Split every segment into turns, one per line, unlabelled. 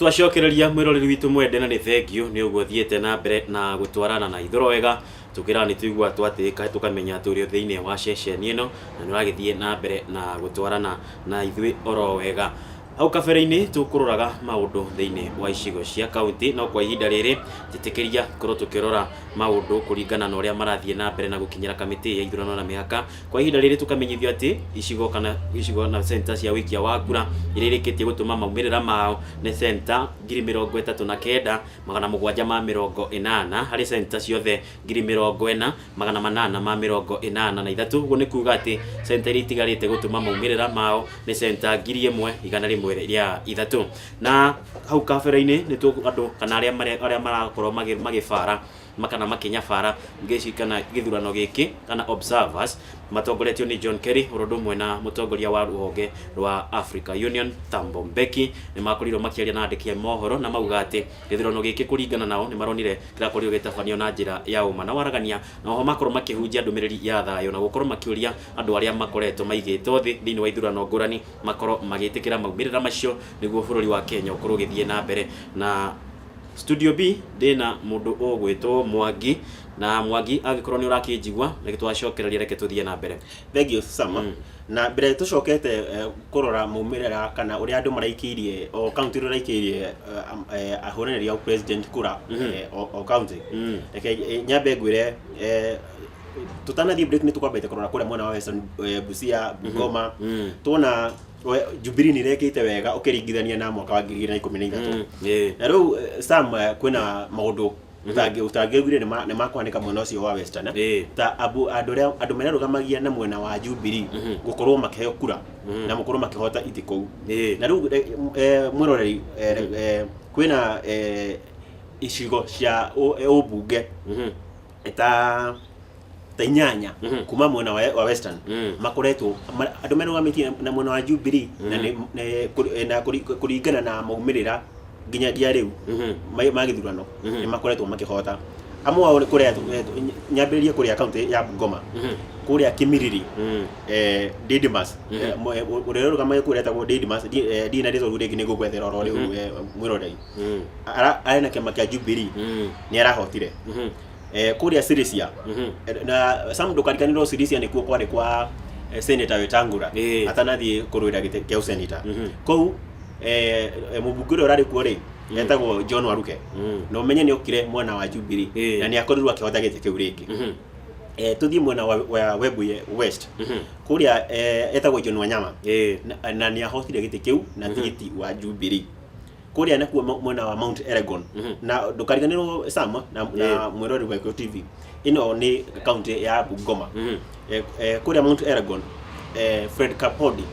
Twacokereria mwĩroreri witũ mwende, na nĩ thengiũ nĩ ũguo thiĩte na mbere na gũtwarana na ithũro wega. Tũkĩraga nĩ tũigua twatĩĩka, tũkamenya atĩ ũrĩ thĩinĩ wa ceceni ĩno na nĩ ũragĩthiĩ na mbere na gũtwarana na ithuĩ oro wega. Hau kabere-inĩ tũkũroraga maũndũ thĩinĩ wa icigo cia kaunti, no kwa ihinda rĩrĩ njĩtĩkĩria korwo tũkĩrora maũndũ kũringana na ũrĩa marathiĩ na mbere na gũkinyĩra kamĩtĩ ya ithurano na mĩhaka. Kwa ihinda rĩrĩ tũkamenyithio atĩ icigo kana icigo na center cia ũikia wa kura iria irĩkĩtie gũtũma maumĩrĩra mao nĩ center 39,780 harĩ center ciothe 40,883. Ũguo nĩ kuga atĩ center iria itigarĩte gũtũma maumĩrĩra mao nĩ center 1,103. Na hau kabere-inĩ nĩ andũ kana arĩa marakorwo magĩbara kana makĩnyabara ngeci kana gĩthurano gĩkĩ kana observers matongoretio nĩ John Kerry, oro ũndũ ũmwe na mũtongoria wa rũhonge rwa Africa Union Thabo Mbeki, nĩ makorirwo makĩaria na andĩki a mohoro na mauga atĩ gĩthurano gĩkĩ kũringana nao nĩ maronire kĩrakorirwo gĩtabanio na njĩra ya ũma na waragania, na oho makorwo makĩhunjia ndũmĩrĩri ya thayũ na gũkorwo makĩũria andũ arĩa makoretwo maigĩtwo thĩ thĩinĩ wa ithurano ngũrani makorwo magĩtĩkĩra maumĩrĩra macio nĩguo bũrũri wa Kenya ũkorwo ũgĩthiĩ na mbere. Na Studio B ndĩna mũndũ ũgwĩtwo Mwangi, na Mwangi, angĩkorwo nĩ ũrakĩnjigua, reke twacokereria, reke tũthiĩ na mbere.
Thank you, Sama. Na mbere tũcokete kũrora maumĩrĩra kana ũrĩa andũ maraikĩirie o kaunti ũrĩa ũraikĩirie ahũranĩri a president kura o kaunti, reke nyambe ngwĩre, tũtanathiĩ break nĩ tũkwambĩte kũrora kũrĩa mwena wa Western, Busia, Bungoma, tuona Jubilee nĩ irekĩte wega ũkĩringithania na mwaka wa 2013. Na rĩu Sam, kwĩna maũndũ ũtangĩaugire nĩ makwanĩka mwena ũcio wa Western, eh? Ta abu andũ arĩa andũ merarũgamagia na mwena wa Jubilee gũkorwo makĩheo kura na gũkorwo makĩhota itĩ kũu. Na rĩu mwĩroreri, kwĩna icigo cia ũmbunge ta inyanya kuma mwena wa Western makoretwo andũ merũgamĩtie na mwena wa Jubilee na kũringana na maumĩrĩra nginyagia rĩu ma gĩthurano nĩ makoretwo makĩhota. Amwe ao nĩ kũrĩa, nyambĩrĩrie kũrĩa kaunti ya Bungoma, kũrĩa Kimiriri, Didmus, ũrĩa ũrũgamagia kũrĩa etagwo Didmus. Ndirĩ na rĩtwa rĩu rĩngĩ, nĩ ngũgwethera oro rĩu, mwĩroreri. Arĩ na kĩama kĩa Jubilee, nĩ arahotire. Kũrĩa Sirisia, na Sam, ndũkariganĩrwo Sirisia nĩkuo kwarĩ kwa Senator Wetangula atanathiĩ kũrũĩra gĩtĩ kĩa ũsenita. Kũu mũmbunge ũrĩa ũrarĩ kuo rĩ etagwo John Waruke, na ũmenye nĩ okire mwena wa Jubilee na nĩ akorirwo akĩhota gĩtĩ kĩu rĩngĩ. Tũthiĩ mwena wa Webuye West, kũrĩa etagwo John Wanyama, na nĩ ahotire gĩtĩ kĩu na tigiti wa Jubilee. Kũrĩa nakuo mwena wa Mount Elgon, na ndũkariganĩrwo Sam na mwĩrori wa Gĩkũyũ TV, ĩno nĩ kaunti ya Bungoma. Kũrĩa Mount Elgon, Fred Kapodi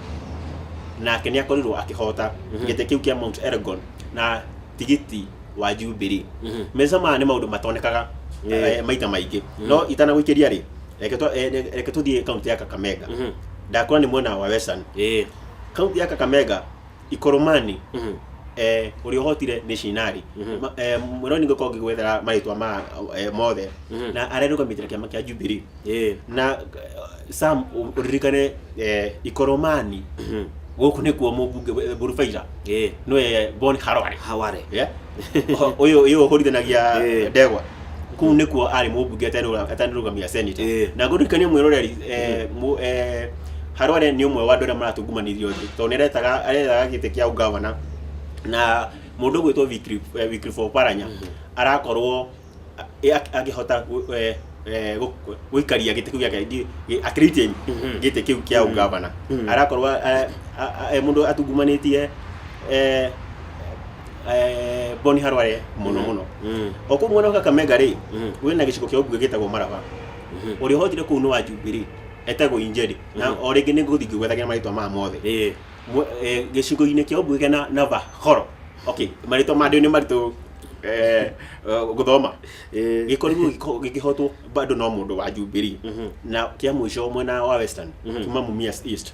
nake nĩ akorirwo akĩhota gĩtĩ kĩu kĩa Mount Elgon na tigiti wa Jubilee. Mbeca maya nĩ maũndũ matonekaga maita maingĩ. No itanagũikĩria rĩ, reke tũthiĩ kaunti ya Kakamega. Ndakora nĩ mwena wa Western. Kaunti ya Kakamega, Ikoromani, ũrĩa ũhotire nĩ Shinari. Mwĩrori, ngũkorwo ngĩgwethera marĩtwa ma mothe, na arerũgamĩte na kĩama kĩa Jubilee. Na Sam, ũririkane Ikoromani gũkũ nĩkuo mũmbunge Burubaira nĩwe Bon Harware.
Haware.
Yeah. Ũyũ ũhũrithanagia ndegwa kũu nĩkuo arĩ mũmbunge atanarũgamia senator. Na ngũririkanie mwĩroreri, Harware nĩ ũmwe wa andũ arĩa maratungumanirio thĩ tondũ nĩ arethaga gĩtĩ kĩa ũgavana, na mũndũ ũgwĩtwo Wycliffe Oparanya arakorwo akĩhota gũikaria gĩtĩ kĩu gĩake, akĩretain gĩtĩ kĩu kĩa ũgavana. Arakorwo mũndũ atungumanĩtie Boni Harware mũno mũno. O kũu mwena wa Kakamega rĩ, kwĩna gĩcigo kĩa ũmbunge gĩtagwo Maraba. Ũrĩa ũhotire kũu nĩ wa Jubilee, etagwo Injeri, na o rĩngĩ nĩ ngũthiĩ ngĩgwethagia marĩtwa maya mothe. Gĩcigo-inĩ kĩa ũmbunge kĩa Navahoro, okay, marĩtwa ma ndĩ nĩ maritũ gũthoma, gĩkorirwo gĩkĩhotwo bado no mũndũ wa Jubilee. Na kĩa mũico mwena wa Western, kuma Mumias East,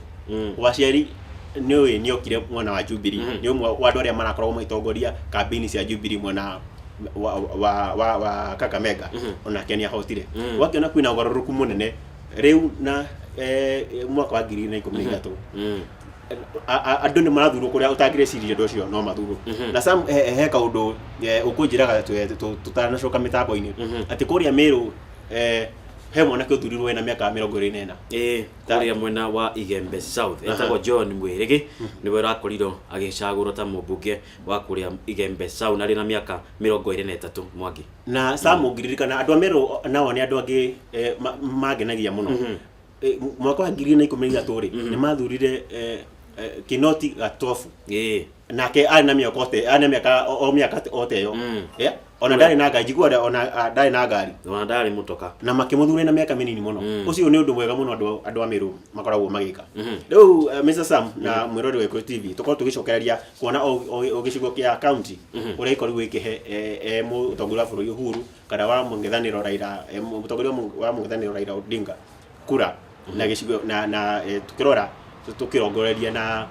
Waciari nĩ ũĩ nĩ okire mwena wa Jubilee, nĩ ũmwe wa andũ arĩa marakoragwo magĩtongoria kambĩini cia Jubilee mwena wa Kakamega, onake nĩ ahotire. Wakĩona kwĩna ũgarũrũku mũnene rĩu na mwaka wa 2013. Andũ nĩ marathurwo kũrĩa ũtangĩreciria andũ acio no mathurwo. Na Sam, he kaũndũ ũkũnjĩraga tũtanacoka mĩtambo-inĩ, atĩ kũrĩa Meru he mwanake ũthurirwo wĩna mĩaka 24.
Ĩĩ, kũrĩa mwena wa Igembe South, etagwo John Mwĩrĩgĩ, nĩwe ũrakorirwo agĩcagũrwo ta mũmbunge wa kũrĩa Igembe South na arĩ na mĩaka 23, Mwangi.
Na Sam, ũngĩririkana, andũ a Meru nao nĩ andũ angĩ mangenagia mũno. Mwaka wa 2013 rĩ, nĩ mathurire Kinoti Gatobu. Nake arĩ na mĩaka ote arĩ na mĩaka o mĩaka o ta ĩyo. Yeah? Ona ndarĩ na ngari, njiguaga ona ndarĩ na ngari.
Ona ndarĩ mũtoka.
Na makĩmũthura na mĩaka mĩnini mũno. Ũcio nĩ ũndũ mwega mũno andũ a Meru makoragwo magĩka. Rĩu Mr Sam na mwĩrori wa Gĩkũyũ TV, tũkorwo tũgĩcokereria kuona o gĩcigo kĩa county ũrĩa ĩkorirwo ĩkĩhe mũtongoria wa bũrũri Uhuru kana wa mũng'ethanĩro Raila, mũtongoria wa mũng'ethanĩro Raila Odinga kura na gĩcigo na tukĩrora tũkĩrongoreria na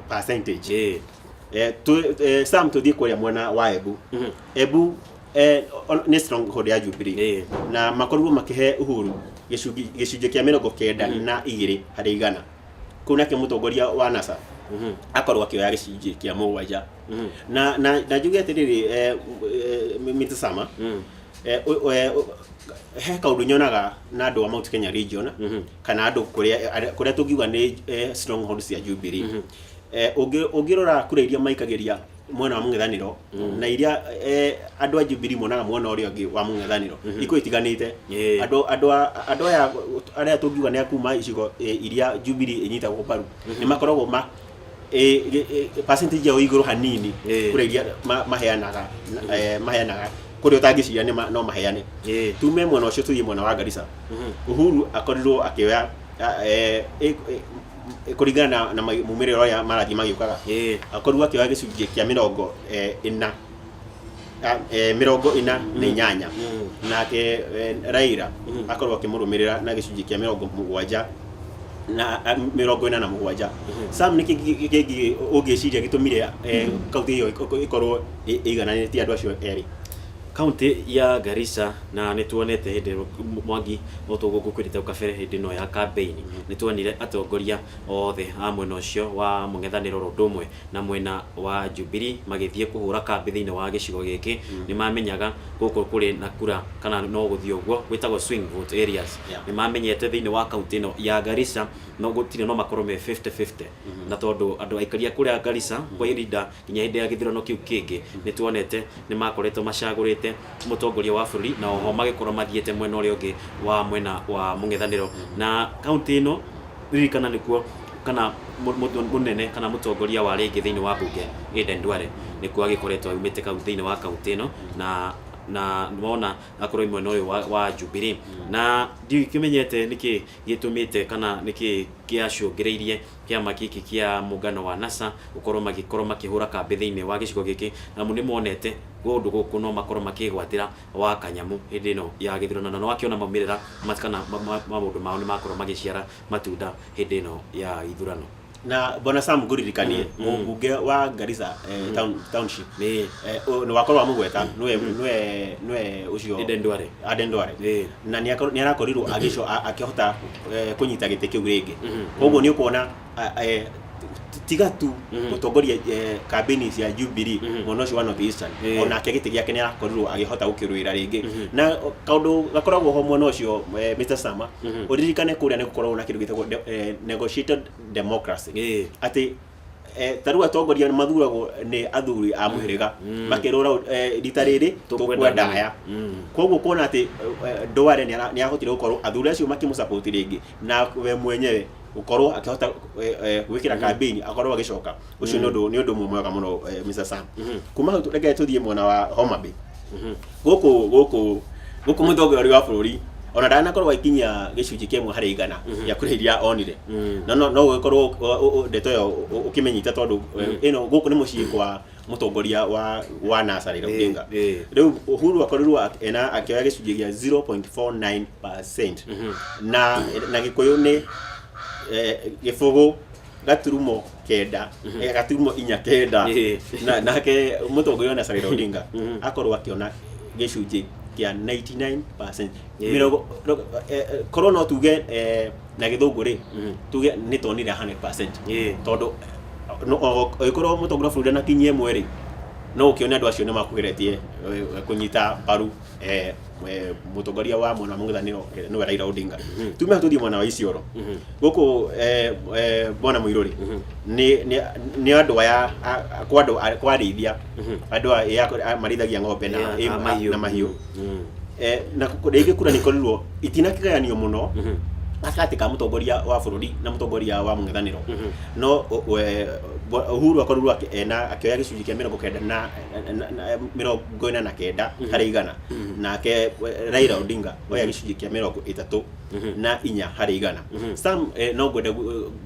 percentage. Sam, tũthiĩ kũrĩa mwena wa Embu. Embu nĩ stronghold ya Jubilee. Na makorirwo makĩhe Uhuru gĩcunjĩ kĩa 92%. Kũu nake mũtongoria wa NASA akorwo akĩoya gĩcunjĩ kĩa 7. Na njuge atĩrĩrĩ, Mr Sama, he kaũndũ nyonaga na andũ a Mount Kenya region kana andũ kũrĩa tũngiuga nĩ stronghold cia Jubilee. Ũngĩrora kura iria maikagĩria mwena wa mũng'ethanĩro na iria andũ a Jubilee monaga mwena ũrĩa ũngĩ wa mũng'ethanĩro, ikorwo itiganĩte. Andũ aya arĩa tũngiuga nĩ a kuma icigo iria Jubilee ĩnyitagwo mbaru nĩ makoragwo ma percentage yao igũrũ hanini kũrĩa iria maheanaga kũrĩa ũtangĩciria nĩ no maheane. Tume mwena ũcio, tũthiĩ mwena wa Garissa. Uhuru akorirwo akĩoya kũringana na maumĩrĩro arĩa marathiĩ magĩũkaga, akorirwo akĩoya gĩcunjĩ kĩa 48. Nake Raila akorwo akĩmũrũmĩrĩra na gĩcunjĩ kĩa 7 na 47. Sam, nĩkĩ kĩngĩ ũngĩciria gĩtũmire kaunti ĩyo ĩkorwo ĩigananĩtie andũ acio erĩ?
Kaunti ya Garissa, na nĩ tuonete hĩndĩ ĩyo, Mwangi, no tũgũkwĩrĩte hau kabere, hĩndĩ ĩno ya campaign nĩ tuonire atongoria othe a mwena ũcio wa mũng'ethanĩro oro ũndũ ũmwe na mwena wa Jubilee magĩthiĩ kũhũra kambĩ thĩinĩ wa gĩcigo gĩkĩ. Nĩ mamenyaga gũkũ kũrĩ na kura kana no gũthiĩ ũguo gwĩtagwo swing vote areas. Nĩ mamenyete thĩinĩ wa kaunti ĩno ya Garissa no gũtirĩ, no makorwo me 50-50, na tondũ andũ aikari a kũrĩa Garissa kwa ihinda nginya hĩndĩ ya gĩthurano kĩu kĩngĩ nĩ tuonete nĩ makoretwo macagũrĩte mũtongoria wa bũrũri na oho magĩkorwo mathiĩte mwena ũrĩa ũngĩ wa mwena wa mũng'ethanĩro. Na kaunti ĩno, ririkana, nĩkuo kana mũnene kana mũtongoria wa rĩngĩ thĩinĩ wa mbunge Aden Duale nĩkuo agĩkoretwo aumĩte kau thĩinĩ wa kaunti ĩno, na wona akorwo mwena ũyũ wa Jubilee, na ndikĩmenyete nĩkĩ gĩtũmĩte kana nĩkĩ kĩacũngĩrĩirie kĩama gĩkĩ kĩa mũngano wa NASA gũkorwo magĩkorwo makĩhũra kambĩ thĩinĩ wa gĩcigo gĩkĩ, amu nĩ monete kũndũ gũkũ no makorwo makĩgwatĩra wa kanyamũ hĩndĩ ĩno ya gĩthurano, na nĩwakĩona maumĩrĩra kana maũndũ mao nĩ makorwo magĩciara matunda hĩndĩ ĩno ya ithurano.
Na bwana Sam, ngũririkanie mũmbunge wa Garissa township nĩ wakorwo wamũgweta, nĩwe ũcio
Aden Duale.
Aden Duale. Na nĩ arakorirwo akĩhota kũnyita gĩtĩ kĩu rĩngĩ. Koguo nĩ ũkuona tiga tu gũtongoria kambĩini cia Jubilee mwena ũcio wa North Eastern, onake gĩtĩ gĩake nĩ arakorirwo agĩhota gũkĩrũĩra rĩngĩ. Na kaũndũ gakoragwo ho mwena ũcio, Mr Sama, ũririkane kũrĩa nĩ gũkoragwo na kĩndũ gĩtagwo negotiated democracy, atĩ ta rĩu atongoria nĩ mathuragwo nĩ athuri a mũhĩrĩga, makerwo rita rĩrĩ tũkwenda aya. Koguo kuona atĩ Duale nĩ ahotire gũkorwo athuri acio makĩmũsupport rĩngĩ na we mwenyewe gũkorwo akĩhota gwĩkĩra campaign akorwo agĩcoka, ũcio nĩ ũndũ ũmwe mwega mũno, Mr Sam. Kuma hau, reke tũthiĩ mwena wa Homa Bay. Gũkũ mũtongoria wa bũrũri ona ndanakorwo agĩkinyia gĩcunjĩ kĩa 1% gĩa kura iria onire. No gũgĩkorwo ndeto ĩyo ũkĩmĩnyita, tondũ ĩno gũkũ nĩ mũciĩ kwa mũtongoria wa NASA Raila Odinga. Rĩu Uhuru akorirwo ena akĩoya gĩcunjĩ gĩa 0.49%, na Gĩkũyũ nĩ 0.09, 0.49. Na nake mũtongoria wa NASA Raila Odinga akorwo akĩona gĩcunjĩ kĩa 99%. Mĩrongo korwo no tuge Na gĩthũngũ rĩ, tuge nĩ tuonire 100%, tondũ ũgĩkorwo mũtongoria wa bũrũri anakinyia ĩmwe rĩ, no ũkĩone andũ acio nĩ makũgeretie kũnyita mbaru mũtongoria wa mwena wa mũng'ethanĩro, nĩwe Raila Odinga. Tume hau tũthiĩ mwena wa Isiolo. Gũkũ bwana Mũirũ rĩ, nĩ andũ aya kwa andũ kwa arĩithia, andũ aya marĩithagia ng'ombe na
mahiũ.
Na mahiũ. Na rĩngĩ kura nĩ ikorirwo itinakĩgayanio mũno gatagatĩ ka mũtongoria wa bũrũri na mũtongoria wa mũng'ethanĩro, no Uhuru akorirwo ena akĩoya gĩcunjĩ kĩa 90 na 49 harĩ igana, nake Raila Odinga oya gĩcunjĩ kĩa 34 harĩ igana. Sam, no ngwende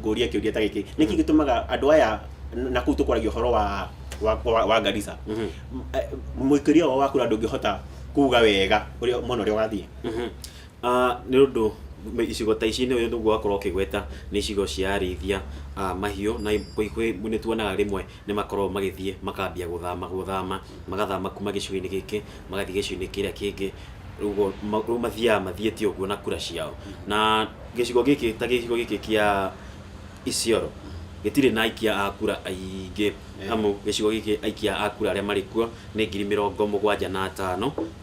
ngũrie kĩũria ta gĩkĩ: nĩkĩ gĩtũmaga andũ aya na kũu tũkwaragia ũhoro wa Garissa, mũikĩria wao wa kura ndũngĩhota kuga wega ũrĩa mwena ũrĩa ũgathiĩ?
Nĩ ũndũ icigo ta ici nĩ ũguo wakorwo ũkĩgweta, nĩ icigo cia arĩithia a mahiũ, na nĩ tuonaga rĩmwe nĩ makoragwo magĩthiĩ makambia gũthama, magathama kuma gĩcigo-inĩ gĩkĩ magathiĩ gĩcigo-inĩ kĩrĩa kĩngĩ. Ũguo rĩu mathiaga mathiĩte ũguo na kura ciao. Na gĩcigo gĩkĩ, ta gĩcigo gĩkĩ kĩa Isiolo, gĩtirĩ na aikia a kura aingĩ, amu gĩcigo gĩkĩ aikia a kura arĩa marĩ kuo nĩ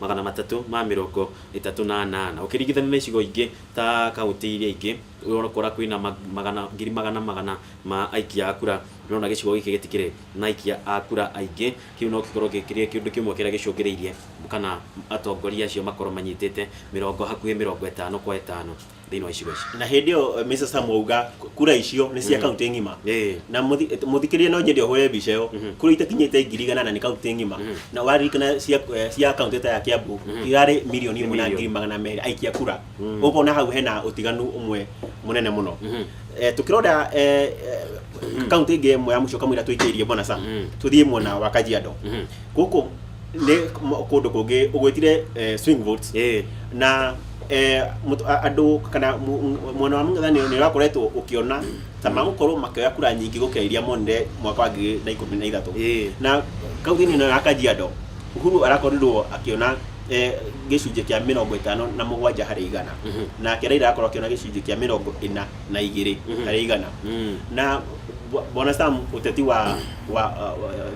75,338, ũkĩringithania na icigo ingĩ ta kaunti iria ingĩ ũrakora kwĩna magana ngiri magana magana ma aikia a kura. Ũrona gĩcigo gĩkĩ gĩtikĩrĩ na aikia a kura aingĩ. Kĩu no gĩkorwo gĩkĩrĩ kĩũndũ kĩmwe kĩrĩa gĩcũngĩrĩirie kana atongoria acio makorwo manyitĩte mĩrongo hakuhĩ 50 kwa 5 thĩinĩ wa icigo ici.
Na hĩndĩ ĩyo, Mr. Sam auga kura icio nĩ cia kaunti ng'ima. Na mũthikĩrĩria, no nyende ũhũre mbica ĩyo, kura itakinyĩte 100,000 na nĩ kaunti ng'ima. Na waririkana cia kaunti ta ya Kiambu irarĩ 1,100,000
Million.
200,000 aikia kura. Ũkona hau hena ũtiganu ũmwe mũnene mũno. Tukĩrora kaunti ĩngĩ ĩmwe ya mũico kamũira tũikĩirie, bwana Sam, tũthiĩ mwena wa Kajiado. Gũkũ nĩ kũndũ kũngĩ ũgwĩtire swing votes, na andũ kana mwena wa mũng'ethanĩro nĩ ũrakoretwo ũkĩona ta magũkorwo makĩoya kura nyingĩ gũkĩra iria monire mwaka wa 2013. Na kaunti-inĩ ĩno ya Kajiado, Uhuru arakorirwo akĩona gĩcunjĩ kĩa 57 harĩ igana, nake Raila arakorwo akĩona gĩcunjĩ kĩa 42 harĩ igana. Na bwana Sam, ũteti wa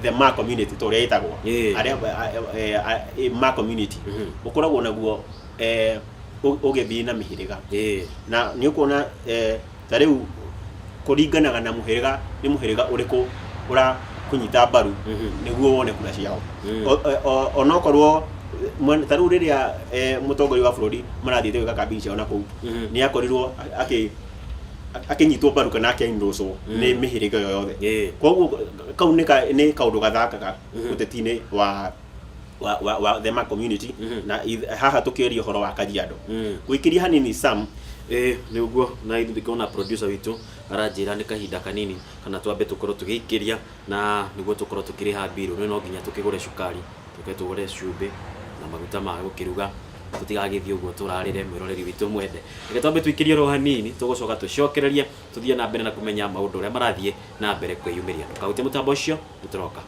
the Ma community, ta ũrĩa ĩtagwo, arĩa Ma community, ũkoragwo naguo ũgĩthiĩ na mĩhĩrĩga, na nĩ ũkuona ta rĩu kũringanaga na mũhĩrĩga, nĩ mũhĩrĩga ũrĩkũ ũrakũnyita mbaru nĩguo wone kura ciao. Onokorwo ta rĩu rĩrĩa mũtongoria wa bũrũri marathiĩte gwĩka kambĩini ciao na kũu, nĩ akorirwo akĩnyitwo mbaru kana akĩendorcwo nĩ mĩhĩrĩga ĩyo yothe. Koguo kau nĩ kaũndũ gathakaga ũteti-inĩ wa the Ma community. Na haha tũkĩaria ũhoro wa Kajiado, gũikĩria hanini, Sam.
Ĩĩ, nĩ ũguo, na ithuĩ ngona producer witũ aranjĩra nĩ kahinda kanini kana twambe tũkorwo tũgĩikĩria na nĩguo tũkorwo tũkĩrĩha mbirũ. Nĩ no nginya tũkĩgũre cukari, tũke tũgũre cumbĩ na maguta ma gũkĩruga, tũtigagĩthiĩ ũguo tũrarĩre. Mwĩroreri witũ mwende, reke twambe tũikĩrie oro hanini, tũgũcoka tũcokererie tũthiĩ na mbere na kũmenya maũndũ ũrĩa marathiĩ na mbere kwĩyumĩria. Ndũkahutie mũtambo ũcio, nĩtũroka.